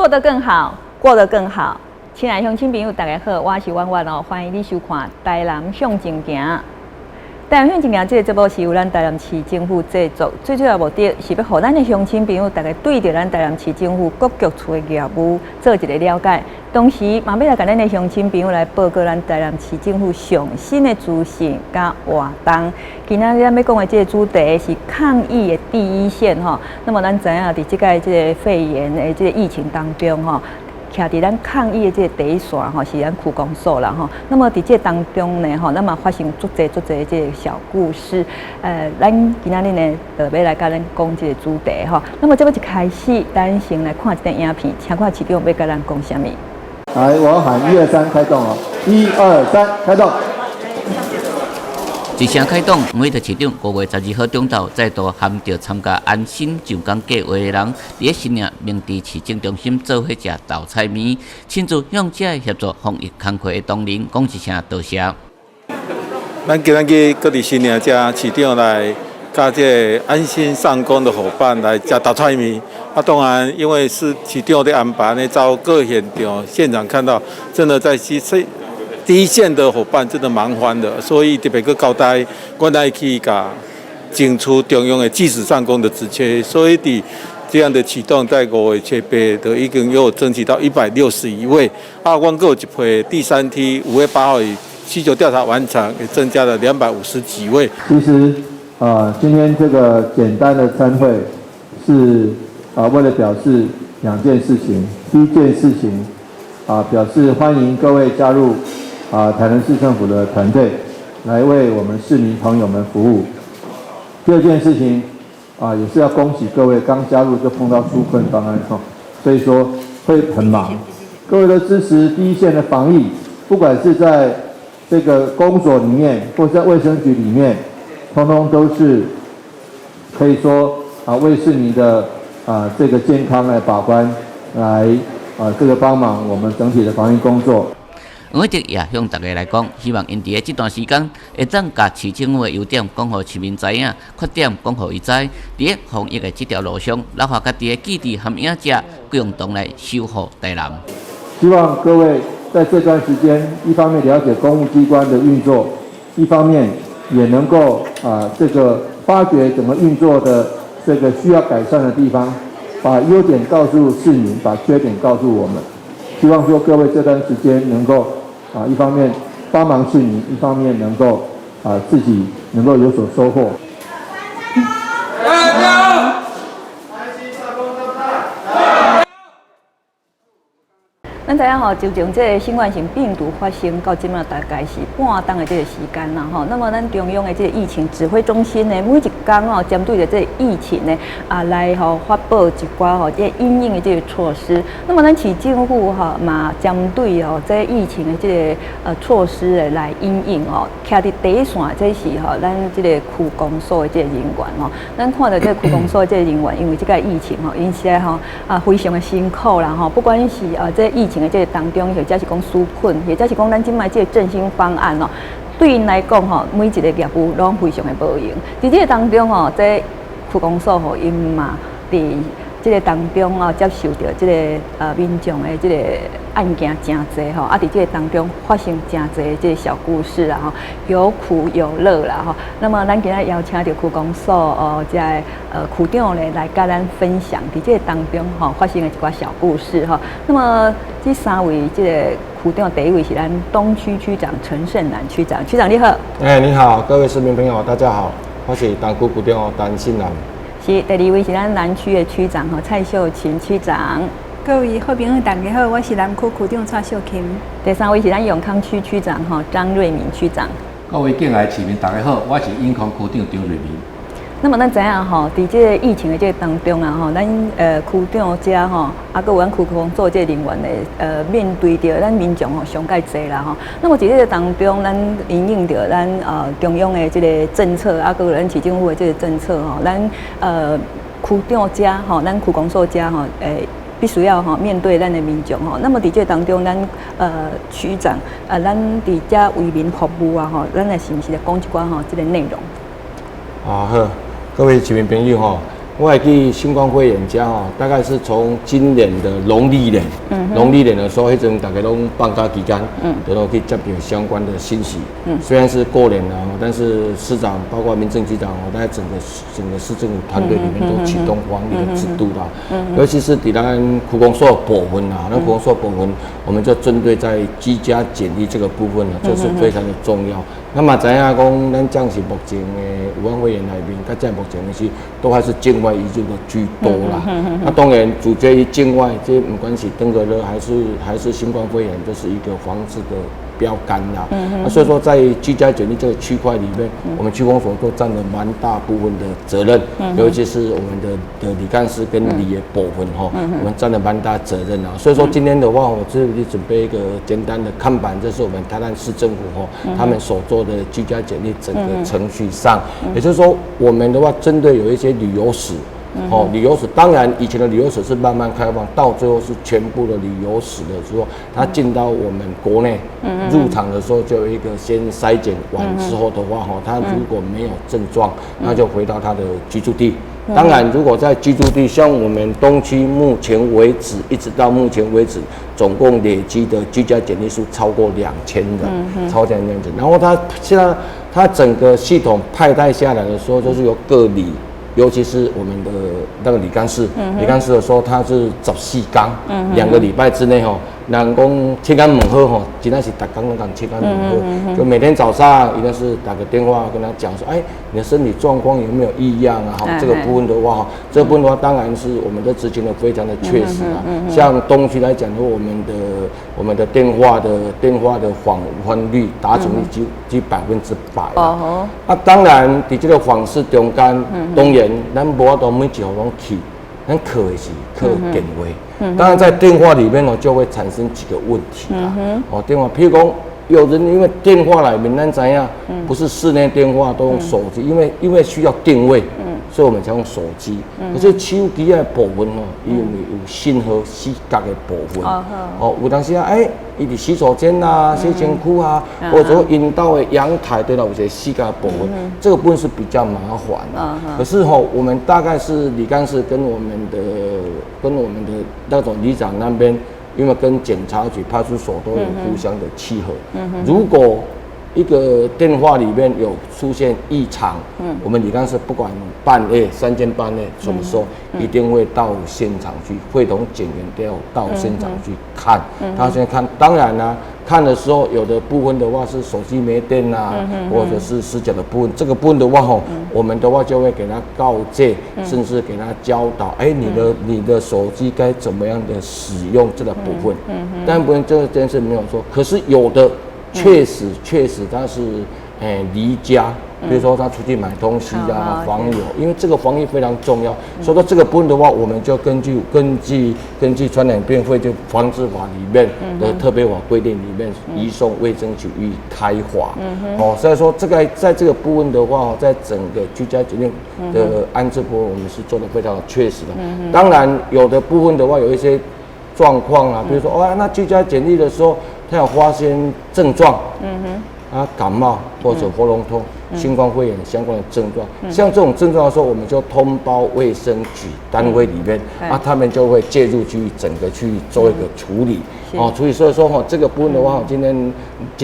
做得更好，過得更好。親愛鄉親朋友，大家好，我是婉婉哦，歡迎你收看《台南向前行》。台南向前行這个節目是由咱台南市政府製作，最主要目的是欲予咱的鄉親朋友，大家對著咱台南市政府各局處的業務做一个了解，同時嘛欲來共咱的鄉親朋友來報告咱台南市政府上新的資訊佮活動。今仔日咱欲講的這个主題是抗疫的第一線吼。那麼咱知影佇這擺這个肺炎的這个疫情當中吼，徛佇咱抗疫的這个第一線吼，是咱區公所啦吼。那麼佇這個當中呢吼，咱嘛發生足濟足濟這个小故事。咱今仔日呢，就欲來共咱講這个主題吼。那麼這欲一開始，咱先來看一段影片，請看市長欲共咱講啥物。來，我喊一二三，開動哦！一二三，開動。一聲開動，黃偉哲市長5月12號中晝再度含著參加安心上崗計畫的人，佇咧新營明治市政中心做伙食豆菜麵，親自向遮協助防疫工課的同仁講一聲多謝。咱今仔日閣佇新營遮市長來，佮這个安心上工的夥伴來食豆菜麵。啊，當然，因為是市長的安排呢，走各現場，現場看到真的在第一線的夥伴真的忙翻了，所以特別閣交代，阮愛去共爭取中央的即時上工的職缺，所以佇這樣的啟動，在5月7、8都已經有爭取到161位。啊，阮閣有一批第三梯，5月8號需求調查完成，也增加了250幾位。其實啊，今天這個簡單的餐會是啊，為了表示兩件事情。第一件事情啊，表示歡迎各位加入啊台南市政府的團隊，來為我們市民朋友們服務。第二件事情啊，也是要恭喜各位剛加入就碰到紓困方案哈，所以說會很忙。各位的支持第一線的防疫，不管是在這個公所裡面，或在衛生局裡面，通通都是可以說啊，為市民的啊這個健康來把關，來啊這個幫忙我們整體的防疫工作。黃偉哲也向大家來講，希望𪜶佇咧這段時間會當共市政府的優點講予市民知影，缺點講予伊知。佇咧防疫的這條路上，留下家己的記憶和影跡，共同來守護台南。希望各位在這段時間，一方面了解公務機關的運作，一方面也能夠啊這個發掘整個運作的這個需要改善的地方，把優點告訴市民，把缺點告訴我們。希望說各位這段時間能夠啊，一方面幫忙市民，一方面能夠啊自己能夠有所收穫。加油！咱知影吼，自從這个新冠性病毒發生到這馬大概是半冬的這个時間啦吼。那麼咱中央的這个疫情指揮中心呢，每一工吼針對著這个疫情呢啊來吼發布一寡吼這个因應的這个措施。那麼咱市政府吼嘛針對吼這个疫情的這个措施的來因應吼，徛佇第一線這是吼咱這个區公所的這个人員吼。咱看著這个區公所的這个人員，因為這个疫情吼，𪜶是吼啊非常的辛苦啦吼，不管是啊這个疫情的這个當中，或者是講紓困，或者是講咱這擺這个振興方案哦，對𪜶來講吼，每一个業務攏非常的無閒。佇這个當中吼，這個區公所吼，𪜶嘛佇這个當中啊，接受著這个民眾的這个案件誠濟吼，啊，佇這个當中發生誠濟這个小故事啦吼，有苦有樂啦吼。那麼咱今仔邀請著區公所哦，這个區長咧來共咱分享佇這个當中吼發生的一寡小故事吼。那麼這三位這個區長，第一位是咱東區區長陳勝南區長，區長你好。哎，你好，各位市民朋友，大家好，我是東區區長陳勝南。是，第二位是咱南區的區長吼，蔡秀琴區長。各位好朋友大家好，我是南區區長蔡秀琴。第三位是咱永康區區長吼，張瑞敏區長。各位敬愛的市民大家好，我是永康區長張瑞敏。那麼咱知影吼，佇這个疫情的這个當中啊吼，咱區長遮吼，啊，閣有咱區公所這个人員的面對著咱民眾吼上蓋濟啦吼。那麼佇這个當中，咱因應著咱中央的這个政策，啊，閣有咱市政府的這个政策吼，咱區長遮吼，咱區公所遮吼，必須要吼面對咱的民眾吼。那麼佇這个當中，咱區長咱佇遮為民服務啊吼，咱來是毋是來講一寡吼這个內容？啊好，各位市民朋友吼，我會記新冠肺炎遮吼，大概是從今年的農曆年，農曆年的時候，彼陣大家攏放假期間，都攏去接到相關的信息。雖然是過年了，但是市長包括民政局長，大概整個市政府團隊裡面都啟動防疫的制度啦。尤其是佇咱區公所部分啊，咱區公所部分，我們就針對在居家檢疫這個部分呢，這是非常的重要。那麼知影講，咱暫時目前的武漢肺炎內面，佮這目前的是都還是境外移入的居多啦。那當然，主角於境外，這不管是登革熱還是新冠肺炎，都是一個防治的標杆啦。那所以說，在居家檢疫這個區塊裡面，我們區公所都佔了蠻大部分的責任，尤其是我們的里幹事跟里的部分吼，我們佔了蠻大責任啊。所以說今天的話，我這裡準備一個簡單的看板，這是我們台南市政府吼他們所做的居家檢疫整個程序上，也就是說，我們的話針對有一些旅遊史。哦，旅遊史當然以前的旅遊史是慢慢開放，到最後是全部的旅遊史的時候，他進到我們國內入場的時候，就有一個先篩檢完之後的話，哈，他如果沒有症狀，那就回到他的居住地。當然，如果在居住地，像我們東區目前為止，一直到目前為止，總共累積的居家檢疫數超過2000人，超過2000人。然後他現在他整個系統派帶下來的時候，就是由各里。尤其是我們的那個里幹事，里幹事的時候，他是14天，2個禮拜之內吼，人講切工問好吼，真的是逐工攏共切工問好，就每天早上一定是打個電話跟他講說，哎，你的身體狀況有沒有異樣啊？哈，這個部分的話，這個部分的話，當然是我們的執行的非常的確實啊。像東區來講的話，我們的電話的訪問率達成率幾100%。哦。啊，當然，佇這個訪視中間，當然咱無法度每一戶攏去，咱靠的是靠電話。當然，在電話裡面呢，就會產生幾個問題啦。哦，電話，譬如講，有人因為電話裡面咱知影，不是室內電話都用手機，因為需要定位，所以我們才用手機。可是手機的部分哦，因為有信號死角的部分，哦，有當時啊，欸，伊佇洗手間啊、洗身軀啊，或者說𪜶兜的陽台對啦，有一個死角的部分，這個部分是比較麻煩的。可是吼，我們大概是里幹事跟我們的那種里長那邊，因為跟檢察局、派出所都有互相的契合。如果一個電話裡面有出現異常，我們里幹事不管半夜三更半夜什麼時候，一定會到現場去，會同警員都要到現場去看。他先看，當然啦，看的時候有的部分的話是手機沒電啊，或者是死角的部分，這個部分的話吼，我們的話就會給他告誡，甚至給他教導，哎，你的手機該怎麼樣的使用這個部分。但不能這個件事沒有說，可是有的。確實，確實他是，欸，離家，比如說他出去買東西啊，防疫，因為這個防疫非常重要。所以說這個部分的話，我們就根據傳染病會就防治法裡面的特別法規定裡面，移送衛生局予以開罰。哦，所以說這個在這個部分的話，在整個居家檢疫的安置部分，我們是做得非常確實的。當然，有的部分的話，有一些狀況啊，比如說哦，那居家檢疫的時候，他有發現症狀，啊，感冒或者喉嚨痛、新冠肺炎相關的症狀，像這種症狀的時候，我們就通報衛生局單位裡面，啊，他們就會介入去整個去做一個處理，哦，處理。所以說哈，這個部分的話，今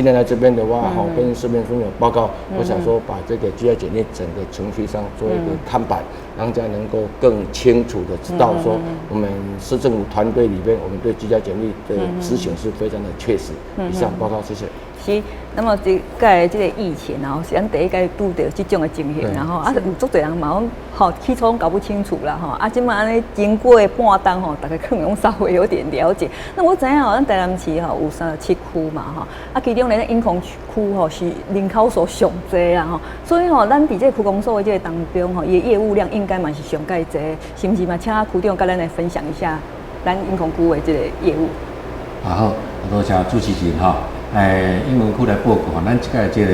天來這邊的話，哈，跟市民朋友報告，我想說把這個居家檢疫整個程序上做一個看板，讓大家能夠更清楚的知道說，我們市政府團隊裡面，我們對居家檢疫的執行是非常的確實。以上報告，謝謝。是，那麼這屆這個疫情啊，是咱第一擺拄著這種的情形，然後啊，有足濟人嘛攏吼起初攏搞不清楚啦吼，啊，這馬按呢經過半冬吼，大家可能攏稍微有點了解。那我知影吼，咱台南市吼有37區嘛吼，啊，其中咧咱永康區吼是人口數上濟啦吼，所以吼，咱佇這個區公所的這個當中吼，伊的業務量應該嘛是上蓋濟，是毋是嘛？請區長佮咱來分享一下咱永康區的這個業務。啊好，多謝主持人哈。欸，永康區來報告，咱這個這個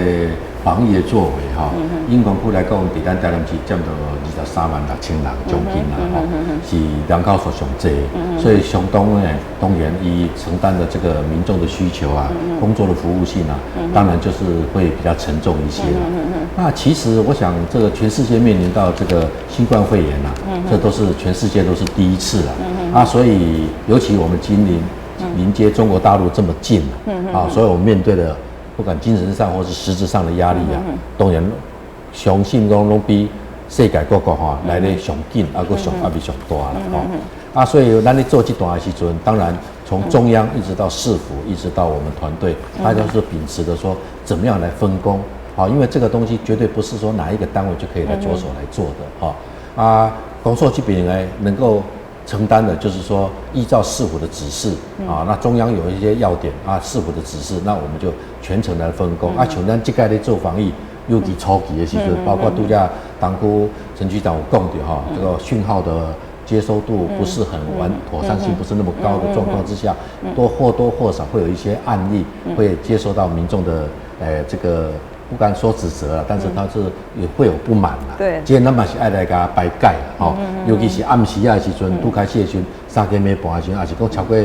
防疫的作為吼，永康區來講，佇咱台南市佔著23萬6千人將近啦，吼，是人口數上濟，所以相當呢，當然伊承擔的這個民眾的需求啊，工作的服務性啊，當然就是會比較沉重一些啦。那其實我想，這個全世界面臨到這個新冠肺炎啊，这都是全世界都是第一次了。啊，所以尤其我們今年鄰接中國大陸這麼近啊，所以我們面對的不管精神上或是實質上的壓力啊，當然相信講攏比世界各國吼來得上緊，啊，閣上壓力上大啦吼。啊，所以咱咧做這段的時陣，當然從中央一直到市府，一直到我們團隊，大家都是秉持着說，怎麼樣來分工，好，因為這個東西絕對不是說哪一個單位就可以來着手來做的，哈。啊，公所這邊呢能夠承擔的，就是說依照市府的指示啊，那中央有一些要點啊，市府的指示，那我們就全程來分工。啊，像咱這屆咧做防疫，尤其初期的時陣，包括拄才東區陳區長有講著哈，這個訊號的接收度不是很完，妥善性不是那麼高的狀況之下，多或多或少會有一些案例會接收到民眾的，這個不敢說指責啊，但是他是也會有不滿啦。這咱嘛是愛來共排解啦，吼，尤其是暗時仔的時陣，拄開始的時陣，三更暝半的時陣，抑是講超過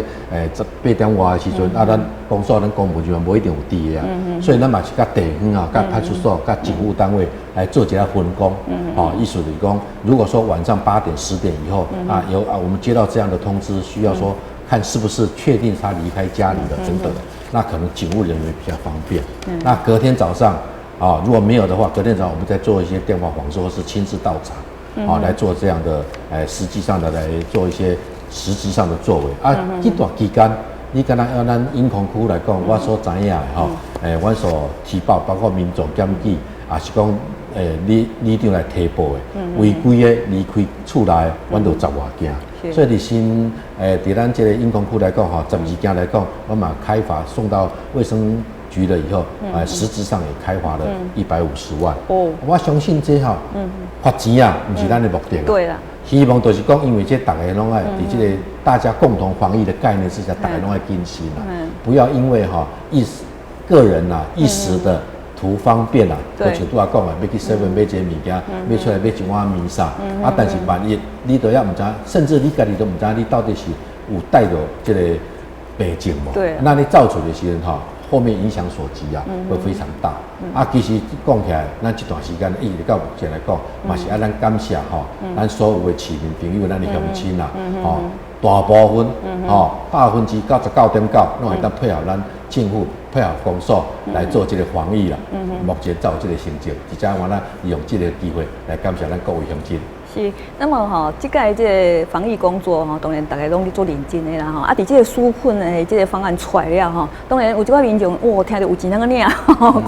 8點外的時陣，啊，咱公所咱公務人員無一定有佇的啊，所以咱嘛是佮地方啊、佮派出所、佮警務單位來做一下分工，吼，意思就是講，如果說晚上8點、10點以後啊，有啊，我們接到這樣的通知，需要說看是不是確定他離開家裡了等等的，那可能警務人員比較方便。那隔天早上啊，如果沒有的話，隔天早上我們再做一些電話訪視或是親自到場，啊，來做這樣的，實際上的來做一些實質上的作為。啊，這段期間，你敢若按咱永康區來講，我所知影的吼，阮所提報，包括民眾檢舉，也是講，里里長來提報的，違規的離開厝內，阮就有十外件。所以佇新，佇咱這個永康區來講，吼，12件來講，我嘛開罰送到衛生局了以後，實質上也開罰了150萬。哦，我相信這吼，罰錢啊，毋是咱的目的。對啦。希望就是講，因為這逐家攏愛佇這個大家共同防疫的概念之下，逐家攏愛謹慎啦，不要因為哈一時個人呐一時的圖方便啦，就像拄仔講的，欲去 seven 買一个物件，欲出來買一碗麵啥，啊，但是萬一你都猶毋知，甚至你家己都毋知，你到底是有帶著這個病症無？那你走出的時陣吼，後面影響所及啊，會非常大。啊，其實講起來，咱這段時間一直到目前來講，嘛是愛咱感謝吼，咱所有的市民朋友，咱的鄉親啦，吼，大部分吼99.9%，攏會當配合咱政府、配合公所來做這個防疫啦。目前才有這個成績，而且我咱利用這個機會來感謝咱各位鄉親。是，那麼吼，這屆這個防疫工作吼，當然逐家攏咧做認真的啦吼。啊，佇這個紓困的這個方案出來了吼，當然有一寡民眾哇，聽著有錢通個領，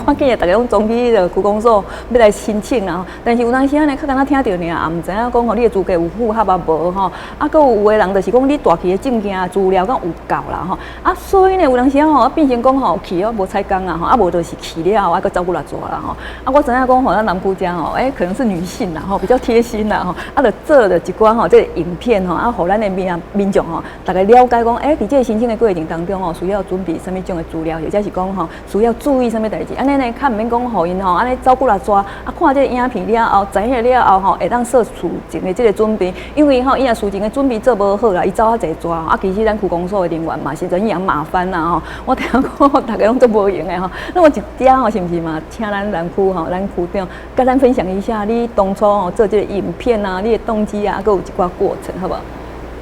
看見逐家攏總去彼个區公所欲來申請啦。但是有當時仔呢，較干焦聽著爾，也毋知影講吼，你的資格有符合啊無吼。啊，閣有有的人就是講你帶去的證件資料敢有夠啦吼。啊，所以呢，有當時仔吼，變成講吼去哦無彩工啊吼，啊無就是去了後啊，閣走過來做啦吼。啊，我知影講吼，咱南區遮吼，欸，可能是女性啦吼，比較貼心啦吼。啊，就做了一寡吼，這個影片吼，啊，予咱的民眾吼，逐家了解講，欸，佇這個申請的過程當中吼，需要準備啥物種的資料，或者是講吼，需要注意啥物代誌，按呢呢，較毋免講予𪜶吼，按呢走過來逝，啊，看這個影片了後，知影了後吼，會當做事前的這個準備，因為吼，伊若事前的準備做無好啦，伊走較濟逝，啊，其實咱區公所的人員嘛是人仰馬翻啦吼。我聽講逐家攏足無閒的吼，那麼一點吼，是毋是嘛？請咱南區吼，咱區長佮咱分享一下，你當初吼做這個影片啊，你的動機啊，閣有一寡過程，好無？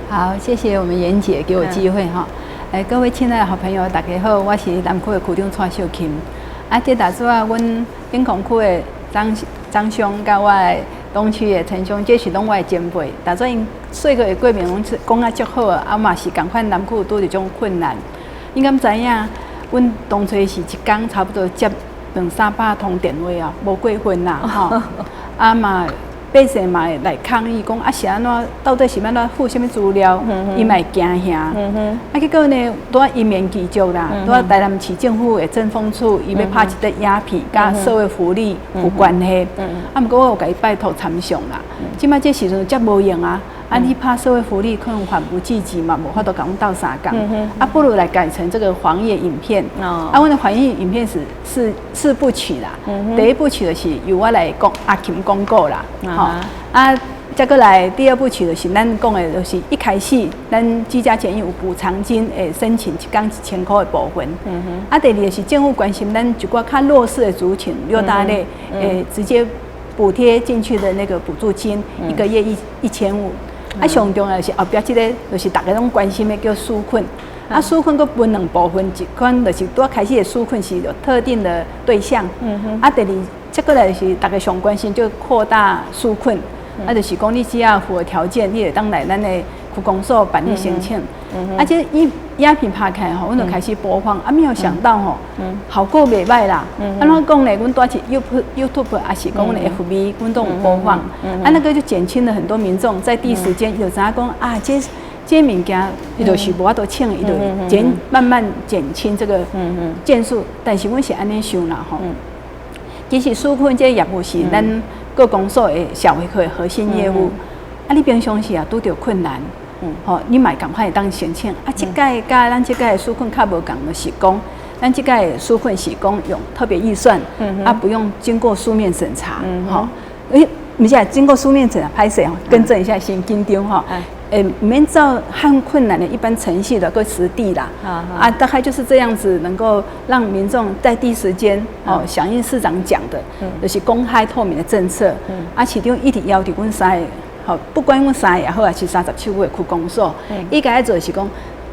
好，謝謝我們妍姐給我機會哈。哎，各位親愛的好朋友，大家好，我是南區的區長蔡秀琴。啊，這大主啊，阮永康區的張張兄，佮我的東區的陳兄，這是攏我的前輩。大主𪜶說過的過程攏講啊足好啊，嘛是仝款南區拄著種困難。你敢知影？阮當初是一工差不多接兩三百通電話啊，無過分啦，吼。啊嘛，百姓嘛會來抗議講啊是按怎？到底是欲按怎付啥物資料？伊嘛會驚嚇。啊，結果呢，拄仔因緣際會啦，拄仔台南市政府的政風處，伊欲拍一塊影片，佮社會福利有關係。啊，毋過我有共伊拜託參詳啦。這擺這時陣才無用啊！啊，你拍社會福利可能緩不濟急嘛，無法度共阮鬥相共。啊，不如來改成這個防疫影片。啊，阮的防疫影片是四部曲啦。第一部曲就是由我來講阿琴講古啦，吼啊，再過來第二部曲就是咱講的，就是一開始咱居家檢疫有補償金，會申請一工1000箍的部分。啊，第二個是政府關心咱一寡較弱勢的族群，六大類，會直接。補貼進去的那個補助金，一個月1500。啊，上重要是後壁這个就是大家攏關心的叫紓困。啊，紓困閣分兩部分，一款就是拄仔開始的紓困是有特定的對象。啊，第二，這個來是大家上關心，就擴大紓困。啊，就是講你只要符合條件，你會當來咱的區公所辦理申請。啊，這影影片拍開吼，阮就開始播放。啊，沒有想到吼，效果袂䆀啦。按怎講呢？阮拄仔是 YouTube 抑是講阮的 FB，阮都有播放。啊，那個就減輕了很多民眾在第一時間就知影講啊，這這物件伊就是無法度請，伊就慢慢減輕這個件數。但是阮是按呢想啦吼。其實紓困這個業務是咱各公所的社會科的核心業務。啊，你平常時也拄著困難。吼，你嘛仝款會當申請。啊，這屆佮咱這屆的紓困較無仝，就是講，咱這屆的紓困是講用特別預算，啊，不用經過書面審查，吼。欸，毋是啊，經過書面審查，歹勢吼，更正一下，先緊張吼。欸，毋免照很困難的一般程序的個實地啦，啊，大概就是這樣子，能夠讓民眾在第一時間哦響應市長講的，就是公開透明的政策。啊，市長一直要求阮三個。好，不管阮三個也好，還是37區的區公所，伊該做是講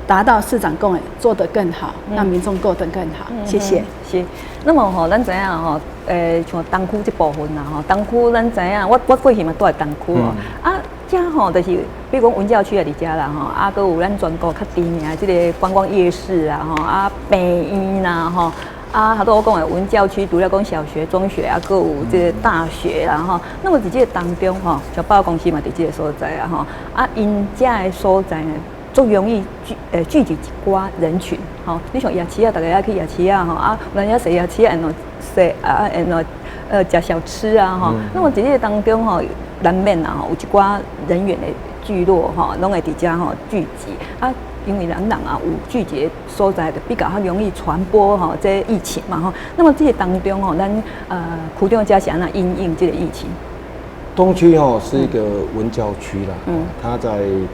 達到市長講的做得更好，讓民眾過得更好。謝謝。是。那麼吼，咱知影吼，像東區這部分啦吼，東區咱知影，我過去嘛住佇東區哦。啊，遮吼就是，比如講文教區也佇遮啦吼，啊，閣有咱全國較知名的這個觀光夜市啊吼，啊，病院啦吼。啊，頭拄我講的文教區，除了講小學、中學啊，閣有這個大學啦吼。那麼佇這個當中吼，像百貨公司嘛，佇這個所在啊吼。啊，𪜶遮的所在呢，足容易聚集一寡人群吼。你像夜市啊，大家愛去夜市啊吼，啊，有當時夜市啊，會踅啊，會食小吃啊吼。那麼佇這個當中吼，難免啊吼，有一寡人員的聚落吼，攏會佇遮吼聚集啊。因為人人啊有聚集所在，就比較較容易傳播吼這疫情嘛吼。那麼這個當中吼，咱區長遮是按怎因應這個疫情？東區吼是一個文教區啦，它在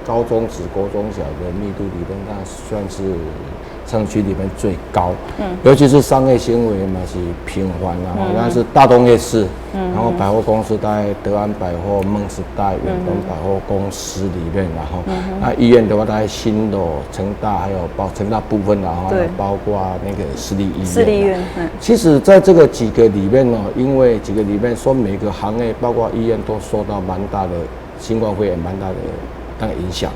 高中職、國中小的密度裡面，它算是城區裡面最高。尤其是商業行為嘛是頻繁啦，那是大東夜市，然後百貨公司在德安百貨、夢時代、遠東百貨公司裡面，然後那醫院的話，在新羅、成大還有包成大部分，然後包括那個私立醫院。私立醫院，其實在這個幾個裡面呢，因為幾個裡面說每個行業，包括醫院都受到蠻大的新冠肺炎蠻大的那個影響。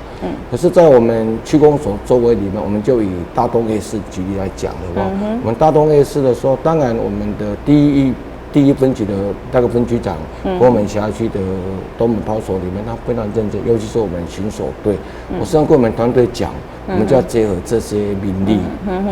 可是，在我們區公所周圍裡面，我們就以大東夜市舉例來講的話，我們大東夜市的時候，當然我們的第一分局的那個分局長，和我們轄區的東門派出所裡面，他非常認真，尤其是我們巡守隊，我實際上跟我們團隊講，我們就要結合這些民力。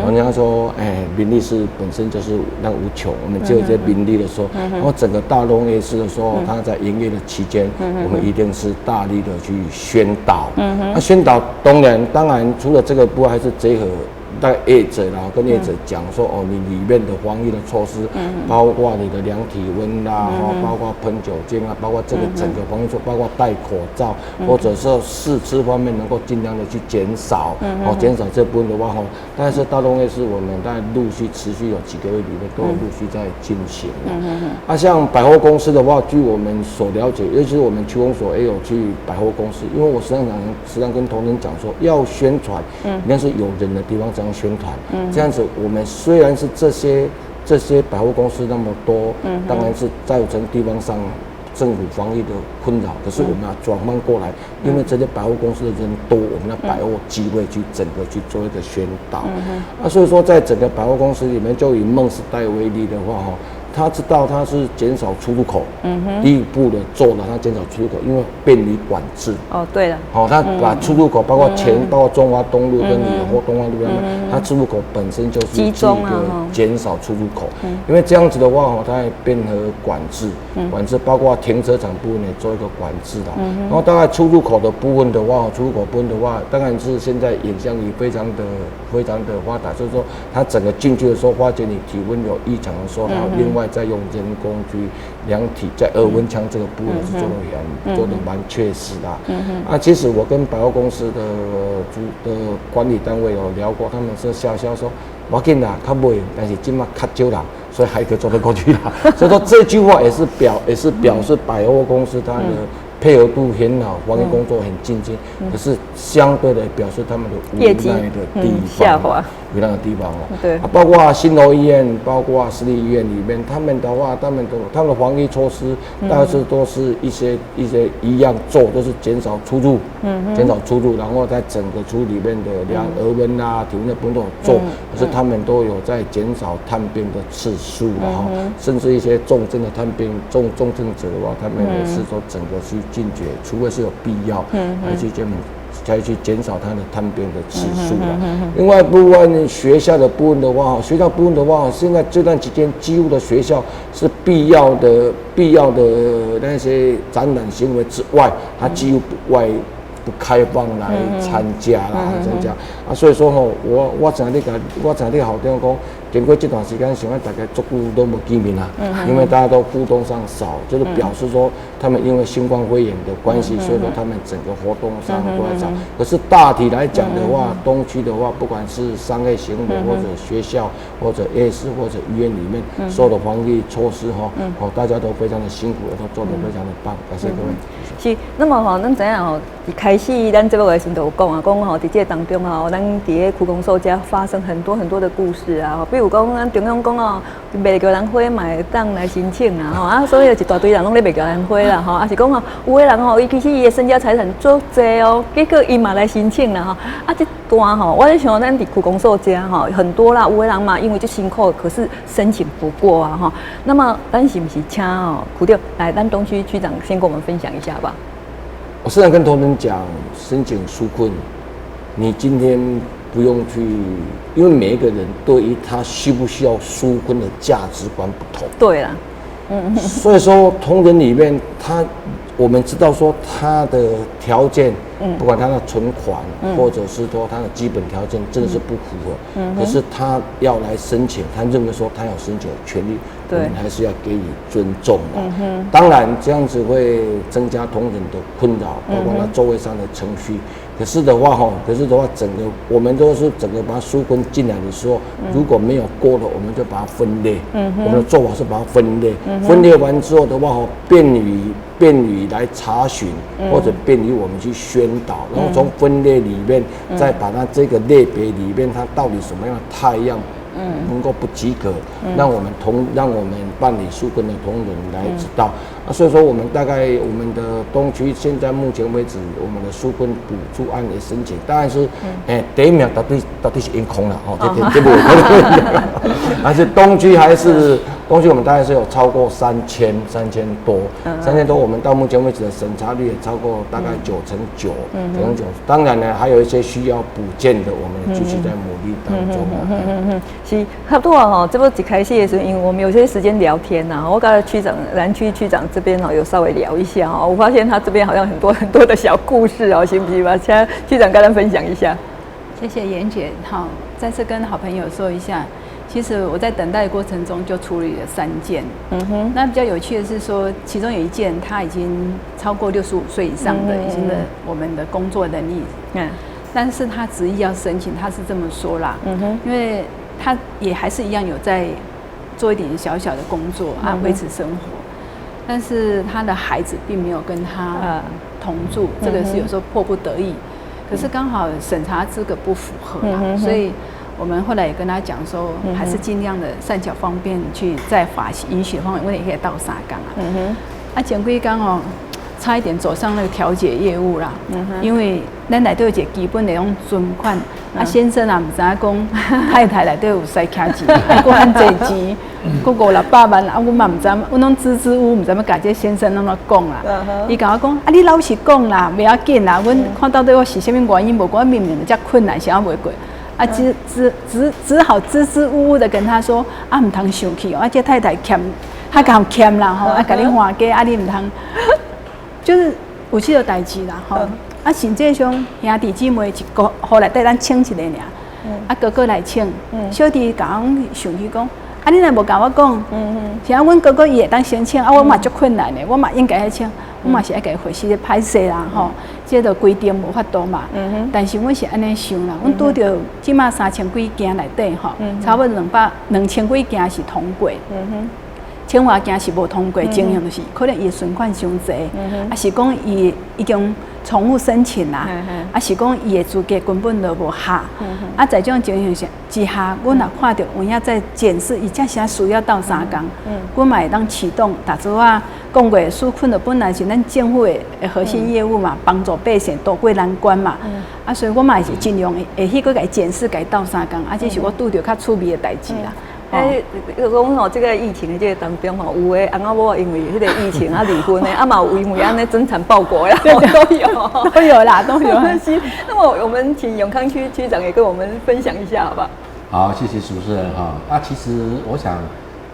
人家說，哎，民力是本身就是那無窮。我們結合這些民力的時候，然後整個大東夜市的時候，他在營業的期間，我們一定是大力的去宣導。那宣導當然除了這個部分，還是結合那業者，然後跟業者講說，哦，你裡面的防疫的措施，包括你的量體溫啦，包括噴酒精啊，包括這個整個防疫措，包括戴口罩，或者是試吃方面能夠盡量的去減少，哦，減少這部分的話，吼，但是大東夜市我們在陸續持續有幾個月裡面都有陸續在進行。啊，像百貨公司的話，據我們所了解，尤其是我們區公所也有去百貨公司，因為我時常跟同仁講說，要宣傳，應該是有人的地方這樣宣傳，這樣子我們雖然是這些百貨公司那麼多，當然是造成地方上政府防疫的困擾，可是我們要轉換過來，因為這些百貨公司的人多，我們要把握機會去整個去做一個宣導。啊，所以說在整個百貨公司裡面，就以夢時代為例的話，哈。他知道他是減少出入口，第一步的做了，他減少出入口，因為便於管制。哦，對了，好，他把出入口包括前，包括中華東路跟你或東華路那邊，它出入口本身就是一個減少出入口，因為這樣子的話，哈，它也便合管制，管制包括停車場部分也做一個管制的。然後大概出入口的部分的話，出入口部分的話，當然是現在影像儀非常的發達，就是說它整個進去的時候，發覺你體溫有異常的時候，它另外再用人工去量體，在額溫槍這個部分是做得很做得蠻確實的。啊，其實我跟百貨公司的主的管理單位有聊過，他們是笑笑說，無要緊啦，較袂，但是這馬較少人，所以還可以做得過去啦。所以說這句話也是表示百貨公司它的配合度很好，防疫工作很盡心。可是相對的表示他們的無奈的地方，無奈的地方哦。啊，包括新樓醫院，包括私立醫院裡面，他們的話，他們的防疫措施，大致都是一些一樣做，都是減少出入，減少出入，然後在整個出裡面的量額溫啊、體溫的部分都有做，可是他們都有在減少探病的次數，然後甚至一些重症的探病重症者的話，他們也是說整個去禁絕，除非是有必要，來去減，才去減少他的探病的次數了。另外部分學校的部分的話，學校部分的話，現在這段期間幾乎的學校是必要的那些展覽行為之外，它幾乎不外不開放來參加啦，參加啊。所以說吼，我知影你校長講，經過這段時間，想欲大家足久都無見面啦，因為大家都互動上少，就是表示說他們因為新冠肺炎的關係，所以說他們整個活動上都在少。可是大體來講的話，東區的話，不管是商業行為或者學校或者夜市或者醫院裡面，所有的防疫措施哈，哦，大家都非常的辛苦，都做得非常的棒，感謝各位。是，那麼吼，咱知影吼，一開始咱節目的時陣就有講啊，講吼，佇這個當中吼，咱佇個區公所遮發生很多很多的故事啊，比如講咱中央講哦，賣轎蘭花嘛會當來申請啊，吼啊，所以一大堆人攏咧賣轎蘭花啦，吼，啊是講哦，有的人吼，伊其實伊的身家財產足濟哦，結果伊嘛來申請啦，吼，啊這段吼，我咧想咱佇區公所遮吼，很多啦，有的人嘛因為足辛苦，可是申請不過啊，吼，那麼咱是毋是請哦區長來，咱東區區長先跟我們分享一下吧。我時常跟同仁講，申請紓困，你今天不用去，因為每一個人對於他需不需要紓困的價值觀不同。對啦，所以說同仁裡面，他我們知道說他的條件，不管他的存款，或者是說他的基本條件，真的是不符合。可是他要來申請，他認為說他有申請的權利，我們還是要給予尊重的。當然這樣子會增加同仁的困擾，包括他座位上的程序。可是的話，整個我們都是整個把紓困進來的時候，如果沒有過的，我們就把它分類。我們的做法是把它分類，分類完之後的話，便於來查詢，或者便於我們去宣導，然後從分類裡面再把它這個類別裡面，它到底什麼樣的態樣，能夠不及格，讓我們辦理紓困的同仁來知道。啊，所以說我們大概我們的東區現在目前為止，我們的紓困補助案的申請，當然是，第一名絕對是永康啦，哦，這無可能。但是東區我們大概是有超過三千多，三千多，我們到目前為止的審查率也超過大概99%，99%。當然呢，還有一些需要補件的，我們繼續在努力當中。是，差不多吼，這不一開始的時候，因為我們有些時間聊天吶，我跟區長、南區區長這邊哦有稍微聊一下哦，我發現他這邊好像很多很多的小故事哦，行不行吧？請區長跟咱分享一下。謝謝妍姐，好，再次跟好朋友說一下，其實我在等待的過程中就處理了三件。那比較有趣的是說，其中有一件他已經超過65歲以上的，已經的我們的工作能力，但是他執意要申請，他是這麼說啦，因為他也還是一樣有在做一點小小的工作啊，維持生活，但是他的孩子並沒有跟他同住，這個是有時候迫不得已，可是剛好審查資格不符合啦，所以我們後來也跟他講說，還是盡量的善巧方便去在法允許範圍，我也可以鬥相共啊。啊，前幾工哦，差一點走上那個調解業務啦，因為咱內底有一個基本的種存款，啊先生也毋知影講太太內底有使徛錢，啊閣遐濟錢，閣五六百萬，啊阮嘛毋知，阮攏支支吾吾，毋知欲共這先生按怎講啦。伊共我講，啊你老實講啦，袂要緊啦，阮看到底我是啥物原因，無管面臨遮困難，啥袂過。啊，只好支支吾吾的跟他說，啊毋通生氣哦，啊這太太欠，較共欠啦吼，啊共你還價，啊你毋通，就是有這個代誌啦吼。啊，甚至上兄弟姊妹一個戶內底咱請一個爾，啊哥哥來請，小弟共阮生氣講，啊你若無共我講，是啊，阮哥哥伊會當申請，啊我嘛足困難的，我嘛應該愛請，我嘛是愛共伊回息咧歹勢啦吼。這个規定無法度嘛。但是阮是按呢想啦，阮拄著這馬三千幾件內底吼，差不多2000幾件是通過。千外件是無通過，情形就是可能伊存款傷濟，抑是講伊已經重複申請啦，抑是講伊的資格根本就無合。啊，在這種情形之下，阮若看著有影再檢視，伊才啥需要鬥相共，阮嘛會當啟動。逐次仔講過，紓困的本來是咱政府的核心業務嘛，幫助百姓渡過難關嘛。啊，所以我嘛是盡量會去閣共伊檢視，共伊鬥相共。啊，這是我拄著較趣味的代誌啦。欸，講吼，這個疫情的這個當中吼，有的翁仔某因為彼個疫情啊離婚的，啊嘛有因為按呢增產報國呀，都有，都有啦，都有。是，那麼我們請永康區區長也跟我們分享一下，好不好？好，謝謝主持人哈。啊，其實我想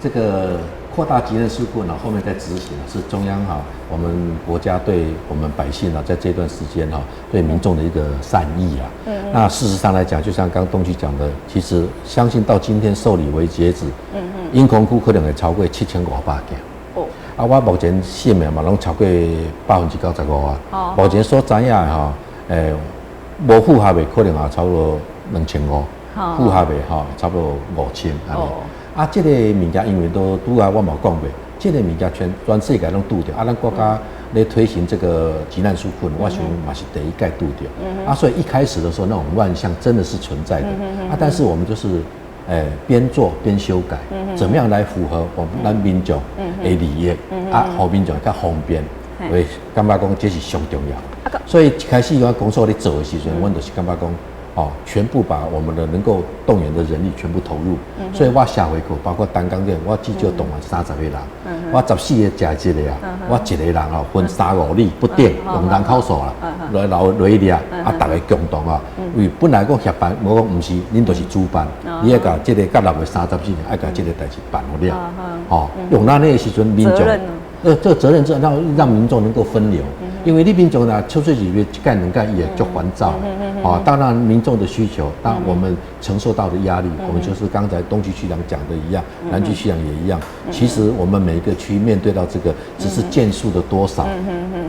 這個擴大急難紓困呢，後面再執行是中央哈，我們國家對我們百姓呢，在這段時間哈，對民眾的一個善意啊。那事實上來講，就像剛東區講的，其實相信到今天受理為截止，永康區可能會超過7500件。哦。啊，我目前姓名嘛，攏超過95%啊。目前所知影的吼，無符合的可能也超過2500，符合的吼差不多5000按呢。啊，這個物件因為都拄仔我嘛講過，這個物件全世界攏拄著，啊，咱國家咧推行這個急難紓困，我想嘛是第一屆拄著。啊，所以一開始的時候那種亂象真的是存在的。啊，但是我們就是，邊做邊修改，怎麼樣來符合我們咱民眾的利益，啊，予民眾較方便，所以感覺講這是上重要。所以一開始我公所咧做的時陣，阮就是感覺講，哦，全部把我們的能夠動員的人力全部投入，所以我社會課包括單崗店，我至少動員30個人，我14個食一個啊，我一個人哦分三五里不等，用人口數啦，來留來掠，啊，逐家共同啊，因為本來講協辦，我講毋是，恁就是主辦，你愛共這個甲6月30之前愛共這個代誌辦好了，哦，用咱那個時陣民眾，這個責任制讓民眾能夠分流。因為你民眾呢，出出入入一屆兩屆也足煩躁，啊，當然民眾的需求，當我們承受到的壓力，我們就是剛才東區區長講的一樣，南區區長也一樣。其實我們每一個區面對到這個，只是件數的多少，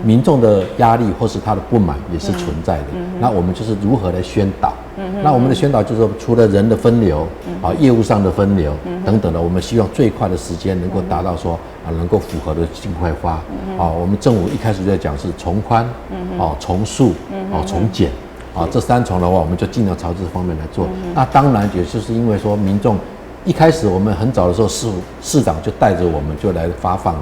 民眾的壓力或是他的不滿也是存在的。那我們就是如何來宣導？那我們的宣導就是說，除了人的分流，啊，業務上的分流等等的，我們希望最快的時間能夠達到說啊，能夠符合的盡快發。啊，我們政府一開始就在講是從寬，哦，從速，哦，從簡，啊，這三重的話，我們就盡量朝這方面來做。那當然，也就是因為說民眾一開始我們很早的時候，市長就帶着我們就來發放了。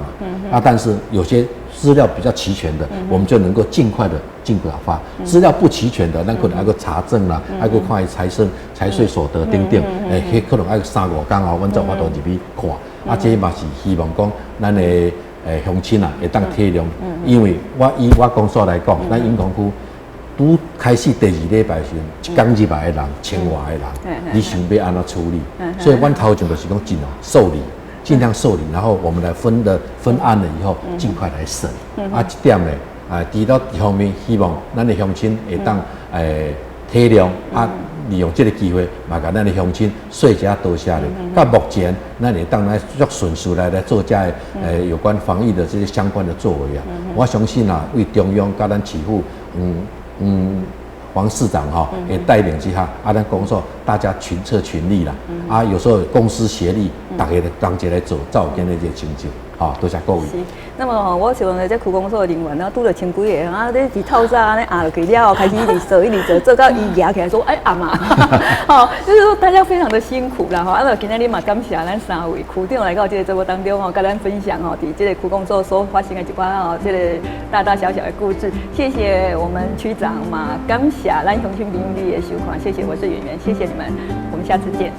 那但是有些資料比較齊全的，我們就能夠盡快的盡快發。資料不齊全的，咱可能愛閣查證啦，愛閣看伊財政財稅所得等等，彼可能愛三五工後，阮才有法度入去看。啊，這嘛是希望講咱的鄉親啊，會當體諒，因為我以我公所來講，咱永康區拄開始第二禮拜時陣，一工入來的人千外個人，你想欲按怎處理？所以阮頭前就是講盡量受理，盡量受理，然後我們來分的分案了以後，盡快來審。啊，這點呢，啊，除了一方面希望咱的鄉親會當體諒啊，利用這個機會，嘛共咱的鄉親說一下多謝咧。到目前，咱會當來足順序來做這個有關防疫的這些相關的作為啊。我相信啊，為中央佮咱市府，黃市長哈也帶領之下，啊，咱公所大家群策群力啦，啊，有時候公私協力，大家同齊來做，才有今日這個成就。好，多謝各位。是，那麼我想呢，這區公所的人員啊，拄著千幾个啊，咧佇透早按呢壓落去了後，開始一直做，一直做，做到伊蜈起來說：“哎，阿媽。”好，就是說大家非常的辛苦啦。吼，啊，今仔日嘛感謝咱三位區長來到這個節目當中吼，佮咱分享吼，佇這個區公所所發生的一寡吼，這個大大小小的故事。謝謝我們區長嘛，感謝咱鄉親朋友的收看，謝謝，我是圓圓，謝謝你們，我們下次見。